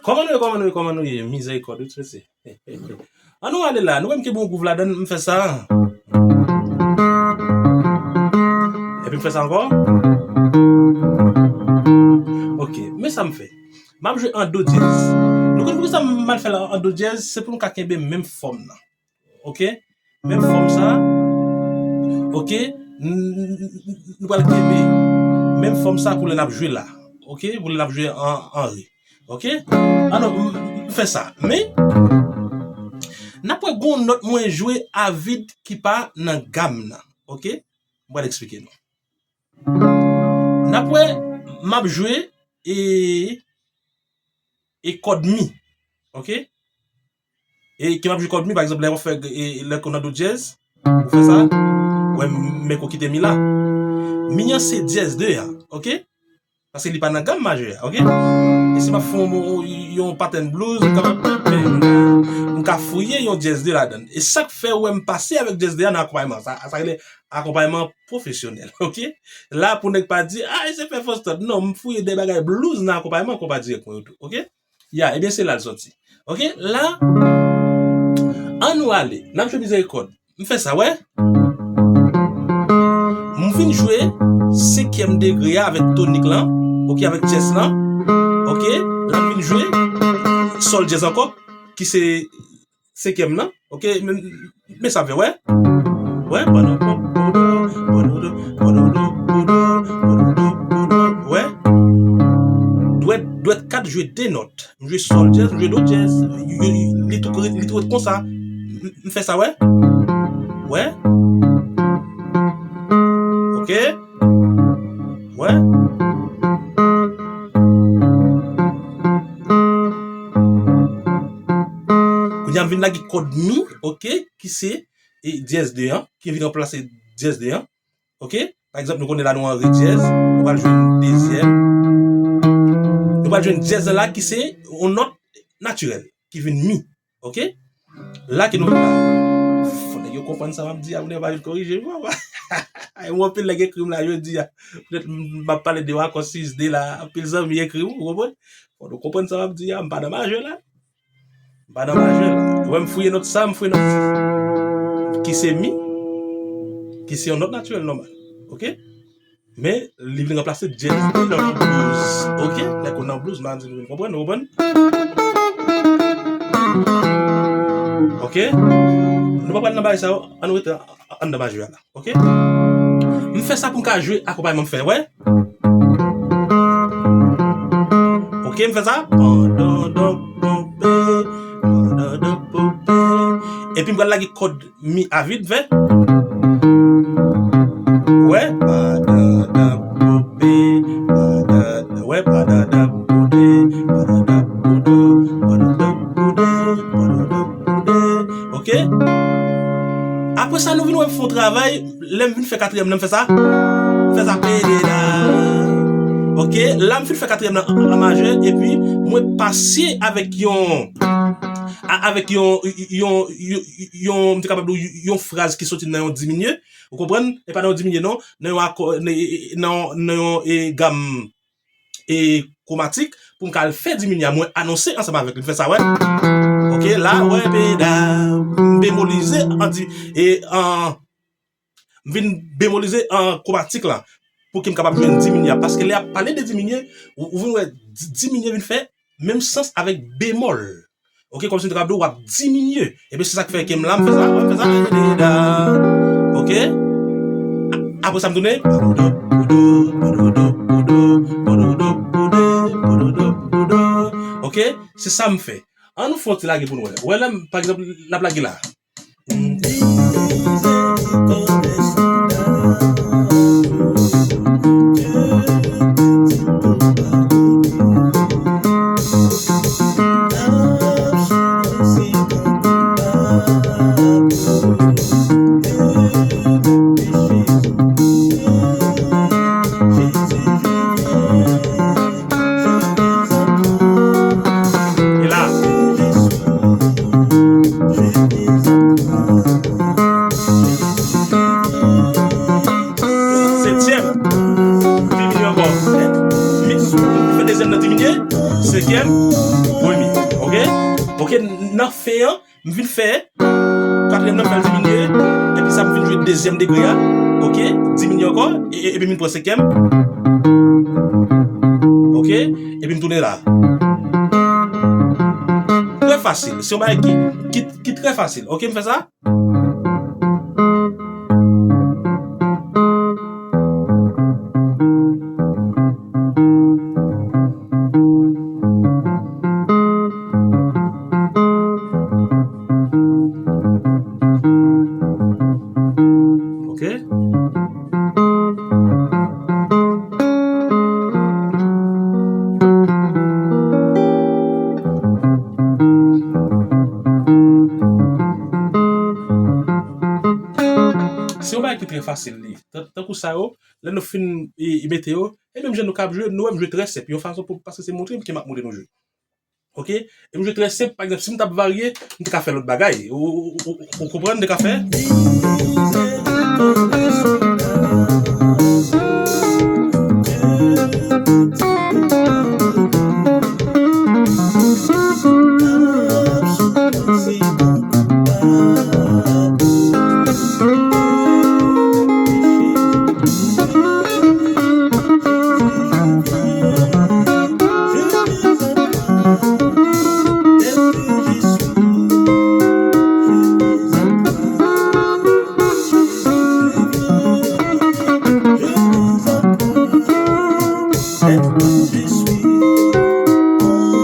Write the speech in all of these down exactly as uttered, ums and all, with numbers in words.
Kòman nou ye, kòman nou ye, kòman nou ye? Mizèrikòd, wi, mesye. An nou ale la, nou wè m kenbe yon gwouv ladan, m fè sa. Epi m fè sa ankò. Ok, men sa m fè. M ap jwe an do dyèz. Nou konn poukisa m al fè l an do dyèz? Se pou nou ka kenbe menm fòm nan. Ok? Menm fòm sa. Ok? N- n- n- Nou pral kenbe menm fòm sa pou lè n ap jwe la. Ok? Pou lè n ap jwe an, an re. Ok? An nou, m- m fè sa. Men, n ap wè gon nòt mwen jwe avid ki pa nan gam nan. Ok? M pral eksplike nou. N ap wè, m ap jwe e, e kòd mi. Ok? E ke m ap jwe kòd mi, pa egzanp, lè w ap fè, e, lè ke w nan do dyèz, ou fè sa, ou wè men ke w kite mi la. Mi an se dyèz de a, ok? Paske li pa nan gam majè a, ok? E si m ap fè yon, yon patèn blues, m kapab, m ka fouye yon dyèz de ladan l. E sa k fè w wè m pase avèk dyèz de a nan akonpayman. Sa, sa rele akonpayman pwofesyonèl, ok? La, pou nèg pa di, "Ah, se fè fòs tòt." Non, m fouye de bagay blues nan akonpayman, konpa dirèk mwen yo tou, ok? Ya, ebyen, se la l sòti. Ok, la, an nou ale. N ap jwe mizèrikòd. M fè sa, wè. M vin jwe senkyèm degre a avèk tonik lan. Ok, avèk dyèz lan. Ok, la m vin jwe sòl dyèz ankò, ki se senkyèm nan. Ok, men, men sa m fè, wè. Wè, wè. Dwèt, dwèt kat jwe de nòt. M jwe sòl dyèz, m jwe do dyèz. Yo, yo, li tou, li tou ret konsa. M, m fè sa, wè. Wè. Ok. Wè. Kounye a m vin lage kòd mi, ok, ki se, e, dyèz de an, ki vin ranplase dyèz de an. Ok? Pa egzanp, nou konnen la nou an re dyèz, nou pral jwe dezyèm. Nou pral jwe dyèz la ki se yon nòt natirèl, ki vin mi. Ok? La ke nou vin la. Fò nèg yo konprann sa m ap di a, pou nèg yo pa vin korije m, papa. Ay, mwen anpil nèg ekri m la jodi a. Petèt m ap pale de Wakò Sis de la, anpil zanmi ekri m, ou konprann? Fò nou konprann sa m ap di a, m pa nan majè la. M pa nan majè la. Ou wè m fouye nòt sa, m fouye nòt ki se mi, ki se yon nòt natirèl nòmal. Ok? Men, li vin ranplase dyèz de nan blues. Ok? Lè ke w nan blues, m pa di nou vin konprann, nou konprann? Ok? Nou pa pral nan bagay sa yo, an nou rete anndan majè a la. Ok? M fè sa pou m ka jwe akonpayman m fè, wè? Ok, m fè sa. Pandandan ponpe, pandandan ponpe. Epi m pral lage kòd mi avid, fè. Wè, pandandan ponpe, pandandan, wè, pandandan ponpe, pandandan ponpe, pandandan ponpe, pandandan ponpe. Ok? Apre sa, nou vin wè m fè yon travay, lè m vin fè katriyèm nan, m fè sa. M fè sa, pededa. Ok? La, m fin fè katriyèm nan an, an majè, epi mwen pase avèk yon, a- avèk yon, yon, yon, yon, m te kapab di w, yon fraz ki soti nan yon diminye, ou konprann? E pa nan yon diminye, non, nan yon akò, nan, nan, nan yon, e, gam, e, kwomatik, pou m ka al fè diminye a, mwen anonse ansanm avèk li, m fè sa, wè. Ok, la, wè, peda, m bemolize an di, e, an, m vin bemolize an kwomatik la, pou ke m kapab jwenn diminye a, paske lè y ap pale de diminye, ou, ou vin wè di- diminye vin fè menm sans avèk bemòl. Ok, kòmsi m te kapab di w ap diminye. Ebyen, se sa k fè ke m la, m fè sa, m fè sa, peda. Ok? A- Apre sa, m tounen. Ok? Se sa m fè. An nou fè yon ti lage pou nou wè. Wè la, m- pa egzanp, l ap lage la. Dezyèm nan diminye, senkyèm, premye. Oke? Oke, nan fen an, m vin fè katriyèm nan, m fè l diminye, epi sa m vin jwe dezyèm degre a. Oke? Diminye ankò, e, e, epi m vin pran senkyèm. Oke? Epi m tounen la. Trè fasil. Se yon bagay ki, ki, ki trè fasil. Oke, m fè sa? Ok. Se yon bagay ki trè fasil, li. Tan, tankou sa yo, lè nou fin, e, e mete yo, e menm jan nou kab jwe, nou wè m jwe trè senp, yon fason pou, paske se montre m ke m ap montre nou jwe. Ok? E m jwe trè senp, pa egzanp, si m t ap varye, m te ka fè lòt bagay. Ou, ou, ou, ou, ou konprann, m te ka fè?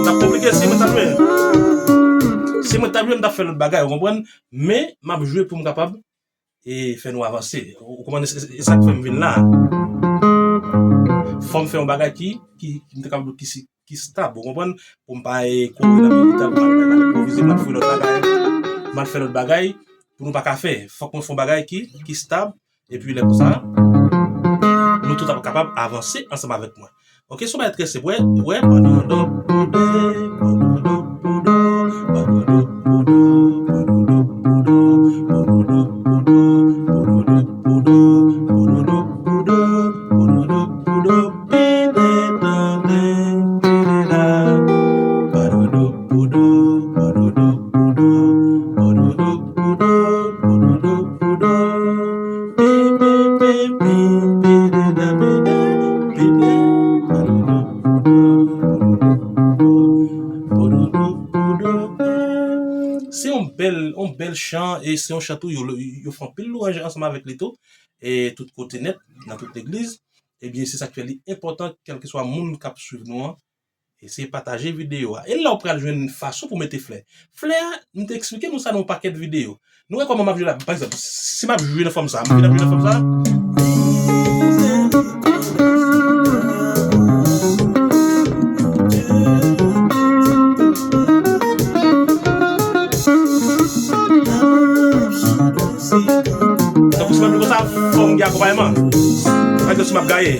N ap konplike, si mwen t ap jwe. Si mwen t ap jwe, m t ap fè lòt bagay, ou konprann? Men, m ap jwe pou m kapab, e, fè nou avanse. Ou, ou konprann? E, e, e sa k fè m vin la. Fò m fè yon bagay ki, ki, ki m te kapab di ki si, ki stab, ou konprann? Pou m pa, e, kouri nan mitan, pou m al, al enpwovize, m al fouye lòt bagay, m al fè lòt bagay, pou nou pa ka fè. Fòk mwen fè yon bagay ki, ki stab, epi lè konsa, nou tout ap kapab avanse ansanm avèk mwen. Ok, se yon bagay trè senp, wè, wè, Se yon bèl, yon bèl chan, e se yon chan tou, yo, yo fè anpil lwanj ansanm avèk li tou, e tout kote nèt, nan tout legliz. Ebyen, se sa k fè li enpòtan, kèlkeswa moun k ap swiv nou an, eseye pataje videyo a. E la w pral jwenn fason pou mete flè. Flè a, m te eksplike nou sa nan yon pakèt videyo. Nou wè kòman m ap jwe la. Pa egzanp, si m ap jwe nan fòm sa, m vin ap jwe nan fòm sa. Tankou si m ap jwe konsa, fò m gen akonpayman. Pa egzanp, si m ap gaye.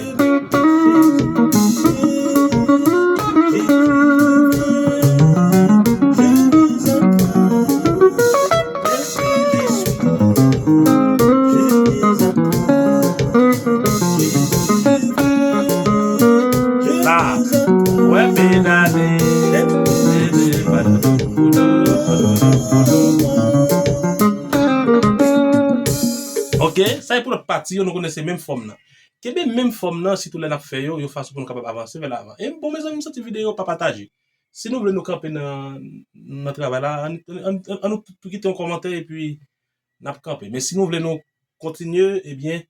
La, wè, medam. Ok, sa e pou lòt pati yo, nou konnen se menm fòm nan. Kenbe menm fòm nan, sitou lè n ap fè yo, yon fason pou nou kapab avanse vè lavan. E bon, mezanmi, m santi videyo pa pataje. Si nou vle nou kanpe nan, nan travay la, ann, ann, ann, ann nou tou kite yon kòmantè epi n ap kanpe. Men si nou vle nou kontinye, ebyen,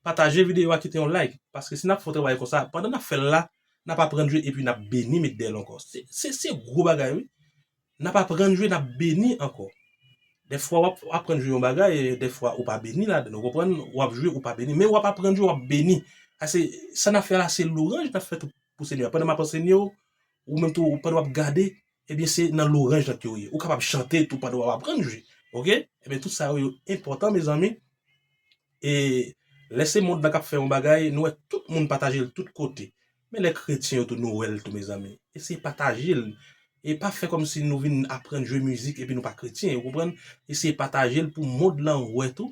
pataje videyo a, kite yon like. Paske si n ap fè yon travay konsa, pandan n ap fè l la, n ap aprann jwe epi n ap beni met dèyè l ankò. Se, se, se gwo bagay, wi. N ap aprann jwe, n ap beni ankò. Dèfwa w ap aprann jwe yon bagay, dèfwa ou pa beni ladan l, ou konprann? W ap jwe, ou pa beni, men w ap aprann jwe, w ap beni. Sa se, sa n ap fè la, se lwanj n ap fè tou pou Senyè a. Pandan m ap ansenye w, ou menm tou, pandan w ap gade, ebyen, se nan lwanj nan ke w ye. Ou kapab chante tou pandan w ap aprann jwe. Ok? Ebyen, tout sa yo, yo enpòtan, mezanmi. E lè se mond lan k ap fè yon bagay, nou wè tout moun pataje l tout kote. Men lè kretyen yo tou, nou wè l tou, mezanmi. Eseye pataje l. E pa fè kòmsi nou vin aprann jwe mizik epi nou pa kretyen, ou konprann? Eseye pataje l pou mond lan wè tou.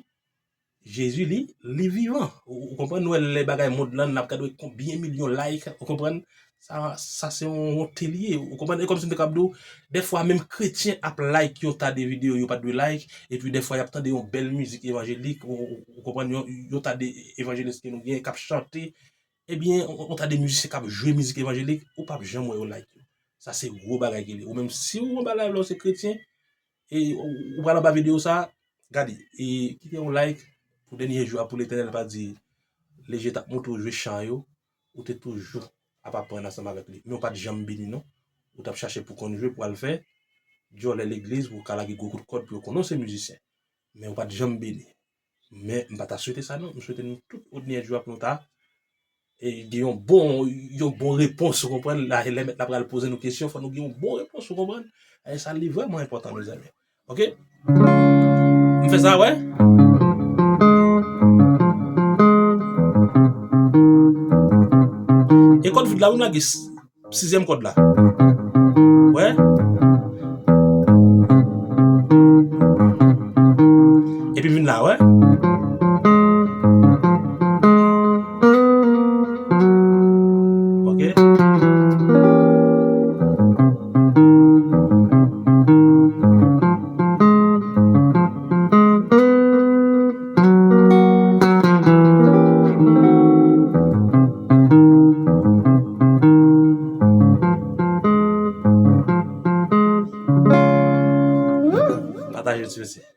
Jezi, li, li vivan. Ou, ou konprann? Nou wè lè bagay mond lan, n ap gade konbyen milyon like, ou konprann? Sa, sa se yon wonte li ye. Ou konprann? E kòmsi m te kab di w, dèfwa menm kretyen ap like yon ta de videyo yo pa t dwe like, epi dèfwa y ap tande yon bèl mizik evanjelik, ou, ou, ou konprann, yon, yon ta de evanjelis ke nou gen k ap chante, ebyen, yon, yon ta de mizisyen k ap jwe mizik evanjelik, ou p ap janm wè yo like yo. Sa se gwo bagay ke li. Ou menm si w anba live la, ou se kretyen, e ou, ou pral anba videyo sa, gade, e kite yon like pou dènye jou a, pou Letènèl pa di, Leje t ap montre w jwe chan yo, ou te toujou ap aprann ansanm avèk li. Men ou pa t janm beni, non. Ou t ap chache pou konn jwe, pou al fè djòlè legliz, pou w ka lage gwo kout kòd, pou yo konnen w se mizisyen. Men ou pa t janm beni. Men m pa ta swete sa, non. M swete nou tout, dènye jou a, pou nou ta e gen yon bon, yon bon repons, ou konprann? La, lè mèt la pral poze nou kesyon, fò nou gen yon bon repons, ou konprann? E sa, li vrèman enpòtan, mezanmi. Oke? M fè sa, wè? E kòd vid la, wi, m lage s-, sizyèm kòd la. Wè? Epi vin la, wè? Oke? Pataje ti mesye.